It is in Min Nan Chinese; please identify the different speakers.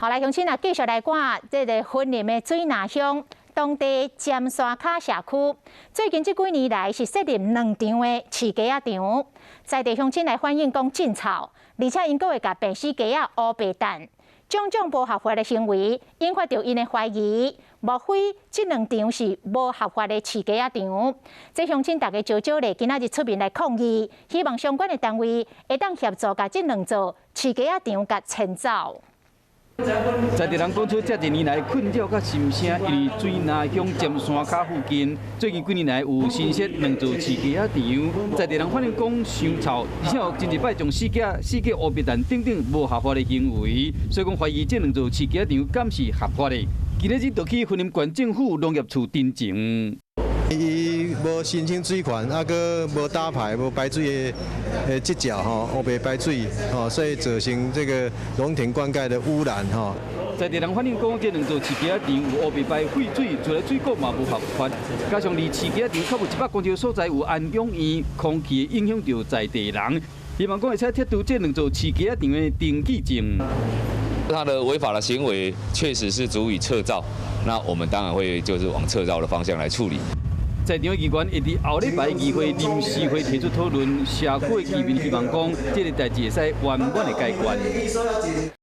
Speaker 1: 好來，鄉親啊，繼續來看這个雲林的水林鄉當地尖山跤社區，最近這幾年來是設立兩場的飼雞仔場，在地鄉親來反映講真臭，而且𪜶閣會共病死雞仔烏白擲，種種無合法的行為，引發著𪜶的懷疑，莫非這兩場是無合法的飼雞仔場？這鄉親逐家招招咧，今仔日出面來抗議，希望相關的單位會當協助共這兩座飼雞仔場共遷走。
Speaker 2: 在地人講出這幾年來困擾佮心聲，因為水林鄉尖山跤附近最近幾年來有新設兩座飼雞仔場，在地人反映講傷臭，而且有真濟擺將死雞、死雞烏白擲等等無合法的行為，所以講懷疑這兩座飼雞仔場敢是合法的。今仔日就去雲林縣政府農業處陳情。
Speaker 3: 伊無申請水權，啊，閣無打牌、無排水的執照吼，烏白排水吼，所以造成這個農田灌溉的污染吼。
Speaker 2: 在地人反映講，這兩座飼雞仔場有烏白排廢水，出來水果嘛無合法，加上離飼雞仔場較無100公尺所在有安養院，空氣會影響著在地人，希望講會使撤除這兩座飼雞仔場的登記證。
Speaker 4: 他的違法的行為確實是足以撤照，那我們當然會就是往撤照的方向來處理。
Speaker 2: 在場的議員會佇後禮拜議會臨時會提出討論，社區的居民希望講，這个代誌會使圓滿的解決。